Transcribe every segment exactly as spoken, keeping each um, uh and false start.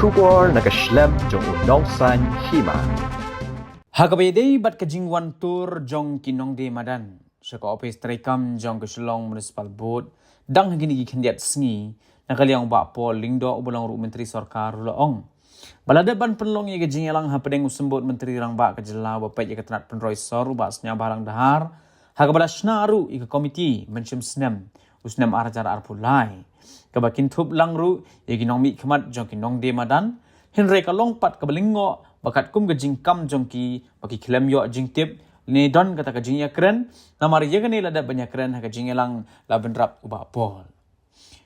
Khubor na ka shlem jong u Nongsaiñ Hima. Ha kaba ïadei bad ka jingwan tur jong ki nongdie madan sha ka ophis treikam jong ka Shillong Municipal Board, dang ha kine ki khyndiat sngi, na ka liang u Bah Paul Lyngdoh uba long ruh Myntri Sorkar u la ong ba la dep ban pynlong ïa ka jingïalang hapdeng u Symbud Myntri Rangbah ka jylla uba peit ïa ka tnat pynroi sor u Bah Sniawbhalang Dhar, ha kaba la shna ruh ïa ka komiti mynshem snem u snem ar hajar arphew lai, kaba kynthup lang ruh ïa ki nongmihkhmat jong ki nongdie madan, hynrei ka long pat kaba lyngngoh ba katkum ka jingkam jong ki ba ki khlem ïoh jingtip ne don kata ka jingïakren, namar ïa kane la dep ban ïakren ha ka jingïalang la bynrap u Bah Paul.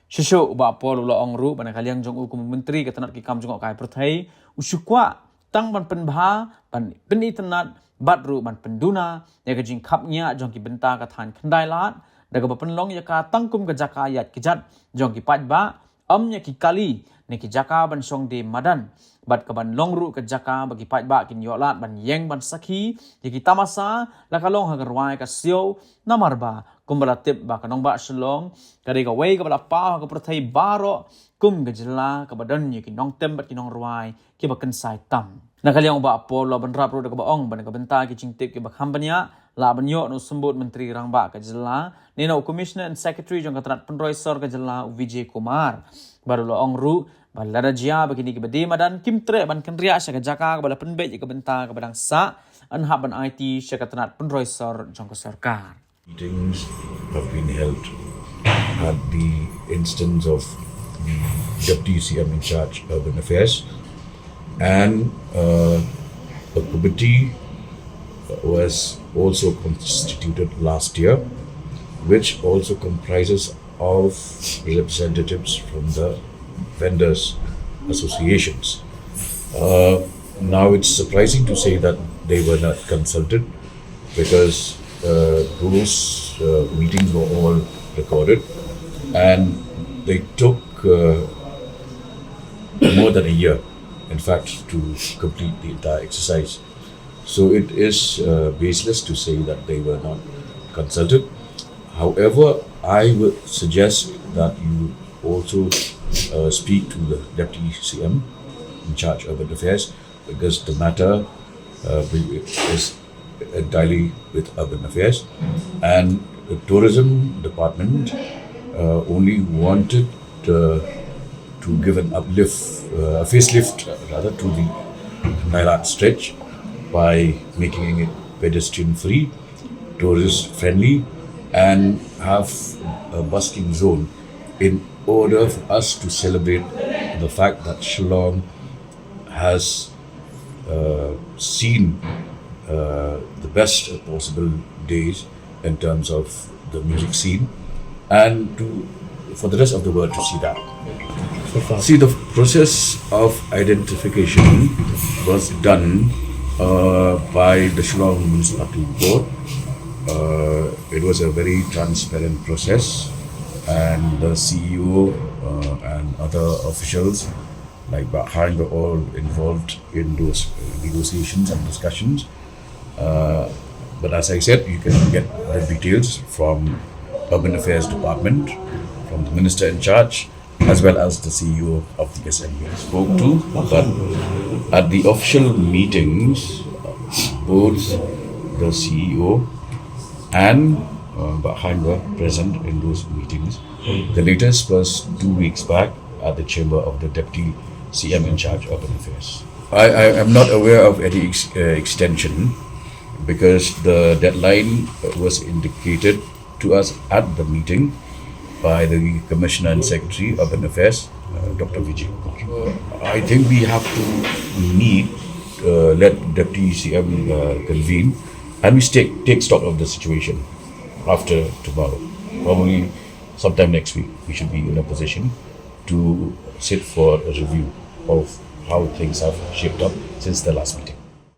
Shuh shuh u Bah Paul u la ong ruh ba na ka liang jong u kum u Myntri ka tnat ki kam jngohkai pyrthei, u shu kwah tang ban pynbha, ban pynitynnad bad ruh ban pynduna ïa ka jingkhapngiah jong ki bynta ka thaiñ Khyndai Lad, da kaba pynlong ïa ka tang kum ka jaka ïaid kjat jong ki paidbah, ym ïa ki kali ne ki jaka ban shong die madan, bad kaban long ruh ka jaka ba ki paidbah kin ïoh lad ban ïeng ban sakhi ïa ki tamasa la ka long ha ka rwai ka siaw, namar ba kumba la tip ba ka nongbah Shillong ka dei kawei kaba la paw ha ka pyrthei baroh kum ka jylla kaba don ïa ki nongtem bad ki nongrwai kiba kynsai tam. Na ka liang u Bah Paul u la bynrap ruh da kaba ong ba na ka bynta ki jingtip kiba kham bniah, lah ban ïoh na u Symbud Myntri Rangbah ka jylla ne na u Commissioner and Secretary jong ka tnat pynroi sor ka jylla u Vijay Kumar. Bad u la ong ruh ba lada jia ba kine kiba die madan kim treh ban kynriah sha ka jaka kaba la pynbeit ïa ka bynta kaba dang sah, yn hap ban aiti sha ka tnat pynroi sor jong ka sorkar. Meetings have been held at the instance of the Deputy C M in charge, Urban Affairs, and uh, a committee was also constituted last year, which also comprises of representatives from the vendors' associations. Uh, now, it's surprising to say that they were not consulted, because uh, those uh, meetings were all recorded, and they took uh, more than a year, in fact, to complete the entire exercise. So it is uh, baseless to say that they were not consulted. However, I would suggest that you also uh, speak to the Deputy C M in charge of urban affairs, because the matter uh, is entirely with urban affairs. And the tourism department uh, only wanted uh, to give an uplift, uh, a facelift uh, rather, to the Khyndai Lad stretch by making it pedestrian free, tourist friendly, and have a busking zone in order for us to celebrate the fact that Shillong has uh, seen uh, the best possible days in terms of the music scene, and to, for the rest of the world to see that. See, the process of identification was done uh, by the Shillong Municipality Board. Uh, it was a very transparent process, and the C E O uh, and other officials like Bah Hein were all involved in those uh, negotiations and discussions. Uh, but as I said, you can get the details from Urban Affairs Department, from the Minister in charge, as well as the C E O of the S M E spoke to. But at the official meetings, both the C E O and uh, Bah Hein were present in those meetings. The latest was two weeks back at the chamber of the Deputy C M in charge of Urban Affairs. I, I am not aware of any ex- uh, extension, because the deadline was indicated to us at the meeting by the Commissioner and Secretary of Urban Affairs, uh, Doctor Vijay Kumar. Uh, I think we have to meet, uh, let Deputy C M uh, convene, and we take, take stock of the situation after tomorrow. Probably sometime next week, we should be in a position to sit for a review of how things have shaped up since the last meeting.